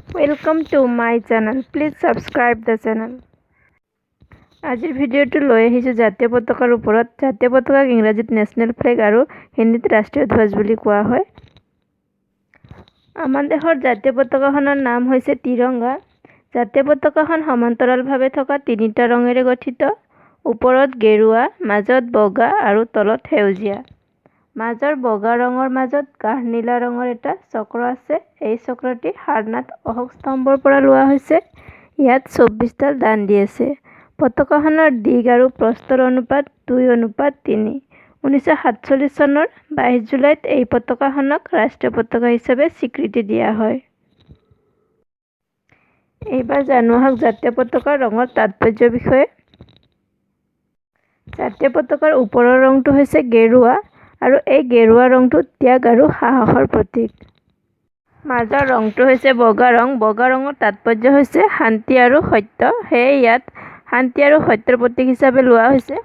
Welcome to my channel. Please subscribe the channel. আজিৰ ভিডিঅ'টো লৈ আহিছোঁ জাতীয় পতাকাৰ ওপৰত। জাতীয় পতাকাক ইংৰাজীত নেশ্যনেল ফ্লেগ আৰু হিন্দীত ৰাষ্ট্ৰীয় ধ্বজ বুলি কোৱা হয়। আমাৰ দেশৰ জাতীয় পতাকাখনৰ নাম হৈছে তিৰংগা। জাতীয় পতাকাখন সমান্তৰালভাৱে থকা তিনিটা ৰঙেৰে গঠিত। ওপৰত গেৰুৱা, মাজত বগা আৰু তলত সেউজীয়া। মাজৰ বগা ৰঙৰ মাজত গাঢ় নীলা ৰঙৰ এটা চক্ৰ আছে। এই চক্ৰটি সাৰনাথ অশোক স্তম্ভৰ পৰা লোৱা হৈছে। ইয়াত 24ডাল দাণ্ডি আছে। পতাকাখনৰ দীঘ আৰু প্ৰস্থৰ অনুপাত 2:3। 1947 চনৰ 22 জুলাইত এই পতাকাখনক ৰাষ্ট্ৰীয় পতাকা হিচাপে স্বীকৃতি দিয়া হয়। এইবাৰ জানো আহক জাতীয় পতাকাৰ ৰঙৰ তাৎপৰ্যৰ বিষয়ে। জাতীয় পতাকাৰ ওপৰৰ ৰংটো হৈছে গেৰুৱা আৰু এই গেৰুৱা ৰংটো ত্যাগ আৰু সাহসৰ প্ৰতীক। মাজৰ ৰংটো হৈছে বগা ৰং। বগা ৰঙৰ তাৎপৰ্য হৈছে শান্তি আৰু সত্য। সেয়ে ইয়াত শান্তি আৰু সত্যৰ প্ৰতীক হিচাপে লোৱা হৈছে।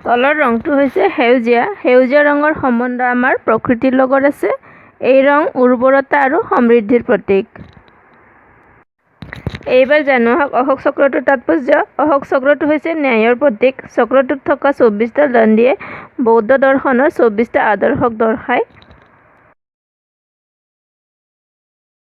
তলৰ ৰংটো হৈছে সেউজীয়া। সেউজীয়া ৰঙৰ সম্বন্ধ আমাৰ প্ৰকৃতিৰ লগত আছে। এই ৰং উৰ্বৰতা আৰু সমৃদ্ধিৰ প্ৰতীক। এইবাৰ জানো আহক অশোক চক্ৰটোৰ তাৎপৰ্য। অশোক চক্ৰটো হৈছে ন্যায়ৰ প্ৰতীক। চক্ৰটোত থকা 24ডাল দণ্ডিয়ে বৌদ্ধ দৰ্শনৰ 24টা আদৰ্শক দৰ্শায়।